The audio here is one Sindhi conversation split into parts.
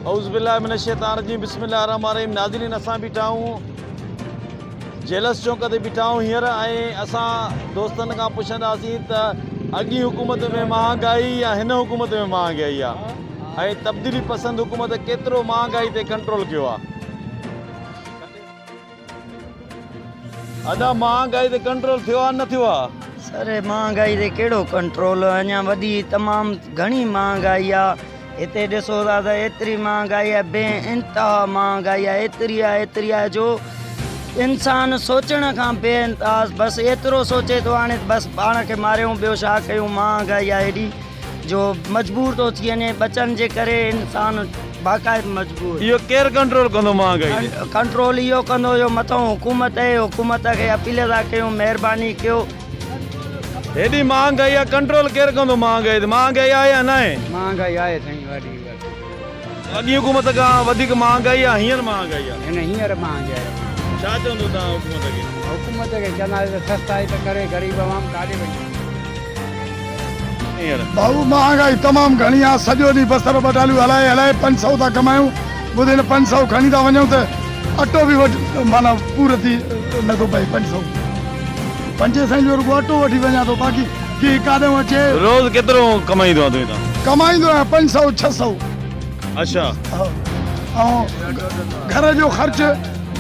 اعوذ بالله من الشيطان الرجيم بسم الله الرحمن الرحيم ناظرين اسان بيٺا آهيون جيلس چونڪ تي بيٺا آهيون هينئر ۽ اسان دوستن کان پڇنداسين ته اڳي حڪومت ۾ مهانگائي يا هن حڪومت ۾ مهانگائي آهي ۽ تبديلي پسند حڪومت ڪيترو مهانگائي تي ڪنٽرول ڪيو آهي. ادا مهانگائي تي ڪنٽرول ٿيو آ نه ٿيو آ. سر مهانگائي تي ڪهڙو ڪنٽرول اڃا وڏي تمام گهڻي مهانگائي آ هتي ڏسو ٿا ته ايتري مهانگائي آ بي انتها مهانگائي آ ايتري آ ايتري آ جو انسان سوچڻ کان بي انتها بس ايترو سوچي ٿو هاڻي بس پاڻ کي ماريون ٻيو ڇا ڪيون مهانگائي آ ايڏي جو مجبور ٿو ٿي وڃي ٻچن جي ڪري انسان باقاعد مجبور. اهو ڪير ڪنٽرول ڪندو مهانگائي تي؟ ڪنٽرول اهو ڪندو جو مٿئون حڪومت اهي حڪومت کي اپيل ٿا ڪيون مهرباني ڪيو. هيڏي مهانگائي آ ڪنٽرول ڪير ڪندو مهانگائي تي مهانگائي آهي يا ناهي؟ مهانگائي آهي سائين وڏي وڏي. اڳي حڪومت کان وڌيڪ مهانگائي آ هينئر مهانگائي آ؟ هن هينئر مهانگائي آ. ڇا چوندو توهان حڪومت کي؟ حڪومت کي چونداسين ته سستائي ته ڪري غريب عوام ڪاڏي وڃي. ڀائو مهانگائي تمام گهڻي آ سڄو ڏينهن بصر ٻٽاليون هلائي هلائي 500 ٿا ڪمايون ٻڌي نه 500 کڻي ٿا وڃون ته اٽو به وٺ معنيٰ پور ٿي نٿو پئي 500 پنجين سئين جو رڳو اٽو وٺي وڃان ٿو باقي ڪي ڪاڏئون اچي. روز ڪيترو ڪمائيندو آ تون هتان؟ ڪمائيندو آهيان 500 600. اڇا. ها ۽ گهر جو خرچ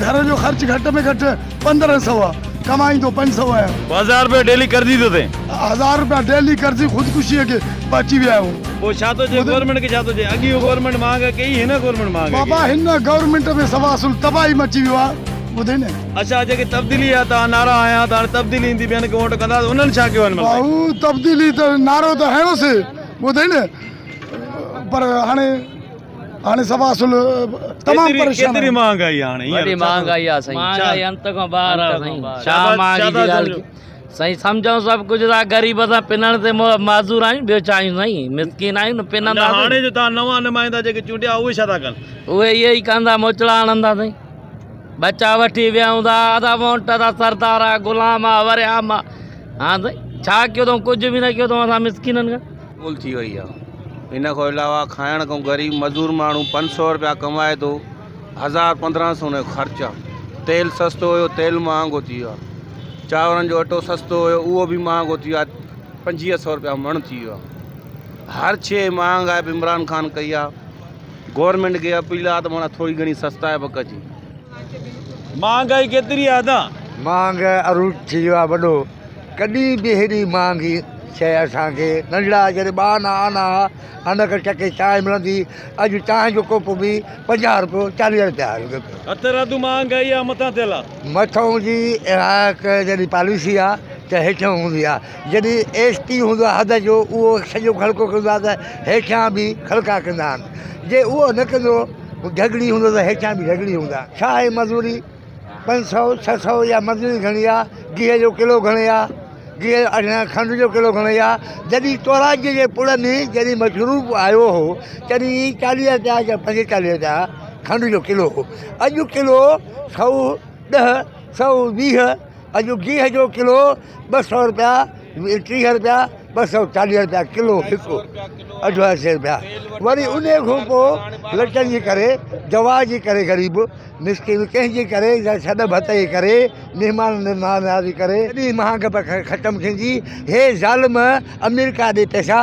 گهر جو خرچ گهٽ ۾ گهٽ 1500 آ ڪمائيندو 500 آهيان. پوء هزار روپيا ڊيلي قرضي ٿو ٿئين. هزار روپيا ڊيلي قرضي خودڪشيء کي پهچي ويا آهيون. پوء ڇا ٿو چئين گورنمينٽ کي ڇا ٿو چئين اڳي گورنمينٽ مهانگا ڪئي هن گورنمينٽ مهانگا ڪئي. بابا هن گورنمينٽ ۾ سوا اصل تباهي مچي ويو آ ٻڌئي نه. اڇا جيڪي تبديلي آ توهان نعرا هنيا ته هاڻي تبديلي ايندي ٻين کي ووٽ ڪندا ته انهن ڇا ڪيو هن مهل تائين. ڀائو تبديلي ته نعرو ته هنيوسي ٻڌئي نه پر هاڻي هاڻي سوا اصل تمام پريشان ڪيتري مهانگائي آ هاڻي وڏي مهانگائي آ سائين مهانگائي انت کان ٻاهر آ سائين ڇا مهانگي جي ڳالهه سائين سمجهون سڀ ڪجهه ٿا غريب اسان پنڻ تي معذور آهيون ٻيو ڇا آهيون سائين مسڪين آهيون نه پنندا هاڻي جو تان نوان نمائندا جيڪي چونڊيا اهي ڇا ٿا ڪن اهي اهي ئي ڪندا موچڙا هڻندا سائين ٻچا وٺي ويا هوندا ادا وونٽ ادا سردار آ غلام آ وريام آ ها سائين ڇا ڪيو اٿئون ڪجهه به نه ڪيو اٿئون اسان مسڪينن کان گول ٿي وئي آ ان کان علاوه کائڻ کان غريب مزور ماڻهو 500 روپيا ڪمائي ٿو هزار 1500 ان جو خرچ آ تيل سستو هيو تيل مهانگو ٿي ويو آ چانورن جو اٽو سستو هيو اهو به مهانگو ٿي ويو آ 2500 روپيا مڻ ٿي ويو آ هر شي مهانگائي به عمران خان ڪئي آ گورنمينٽ کي اپيل آ ته معنيٰ ٿوري گهڻي سستائي به ڪجي. مهانگائي ڪيتري آ ادا؟ مهانگائي عروج ٿي ويو آ وڏو ڪڏهن به هيڏي مهانگي شيء اسان کي ننڍڙا جڏهن ٻه آنا آنا ها هن کي ٽڪي چانهه ملندي اڄ چانهه جو ڪوپ به 50 روپيو 40 روپيا لڳي پيو. هٿرادو مهانگائي آ مٿان ٿيل آ. مٿئون جي عراق جڏهن پاليسي آ ته هيٺيون هوندي آ جڏهن ايس ٽي هوندو آ حد جو اهو سڄو خلقو ڪندو آ ته هيٺيان به خلقا ڪندا آهن جي اهو نه ڪندو جهڳڙي هوندو ته هيٺيان به جهڳڙي هوندا ڇا آهي مزوري 500 600 يا مزوري گهڻي آ گيهه جو ڪلو گهڻي آ گيهه اڃا کنڊ جو ڪلو گهڻي آ جڏهن توراجي جي پڙ ۾ جڏهن مشروب آيو هو تڏهن 40 رپيا يا 45 رپيا کنڊ جو ڪلو هو اڄ ڪلو 110 120 اڄ گيهه جو ڪلو 200 رپيا 30 رپيا 240 رپيا ڪلو هڪ 250 رپيا وري ان کان پوء لٽن جي ڪري دوا جي ڪري غريب مسڪين ڪنهن جي ڪري يا ڇڏ ڀت جي ڪري مهمان نوازي ڪري تڏهن مهانگ ختم ٿيندي هي ظالم آمريڪا ڏي پئسا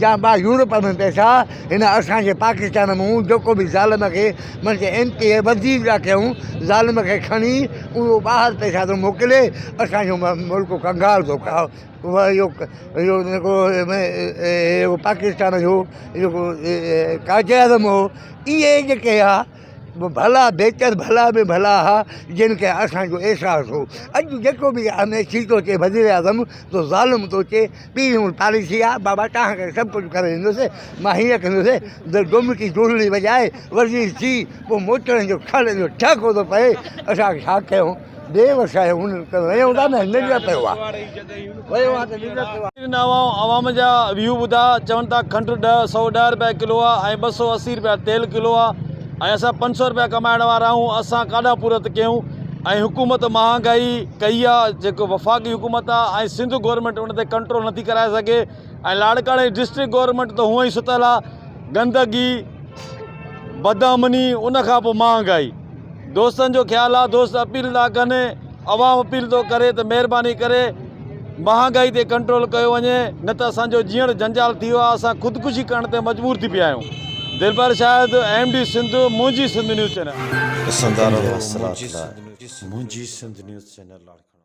يا ٻا يورپ ۾ پئسا هن اسان جي پاڪستان مون جيڪو به ظالم کي منهنجي ايم پي اي وزير پيا ڪيون ظالم کي کڻي اهو ٻاهر پئسا ٿو موڪلي اسان جو ملڪ ڪنگال ٿو اهو جيڪو پاڪستان جو جيڪو قائد اعظم هو اهي جيڪي ها ڀلا بهتر ڀلا ۾ ڀلا ها جن کي اسان جو احساس هو اڄ جيڪو به آهي ٿي ٿو اچي وزير اعظم تو ظالم ٿو اچي ٻي هن پاليسي آ بابا توهان کي سڀ ڪجهه ڪري ڏيندس مان هيئن ڪندس ڊومڪي ڊولڙي وڄائي وزير ٿي پوء موچڙن جو کڙ جو ٺهڪو ٿو پئي اسان ڇا ڪيون بي وس آهيون ويون ٿا نه ننڊ پيو آ ويو آ ته ننڊ پيو آ. عوام جا ويو ٻڌا چون ٿا کنڊ 110 رپيا ڪلو آ ۽ 280 رپيا تيل ڪلو آ ۽ اسان 500 رپيا ڪمائڻ وارا آهيون اسان ڪاڏان پورت ڪيون ۽ حڪومت مهانگائي ڪئي آ جيڪو وفاقي حڪومت آ ۽ سنڌ گورنمينٽ ان تي ڪنٽرول نٿي ڪرائي سگهي ۽ لاڙڪاڻي ڊسٽرڪٽ گورنمينٽ ته هونئن ئي ستل آ گندگي بدامني ان کان پوء مهانگائي. دوستن جو خيال آ دوست اپيل ٿا ڪن عوام اپيل ٿو ڪري ته مهرباني ڪري مهانگائي تي ڪنٽرول ڪيو وڃي نه ته اسان جو جيئڻ جنجال ٿي ويو آ اسان خودڪشي ڪرڻ تي مجبور ٿي پيا آهيون. دلبر شاهد ايم ڊي سنڌ منهنجي سنڌ نيوز چينل. ڏسندا رهو حاصلات لاء منهنجي سنڌ نيوز چينل لاڙڪاڻو.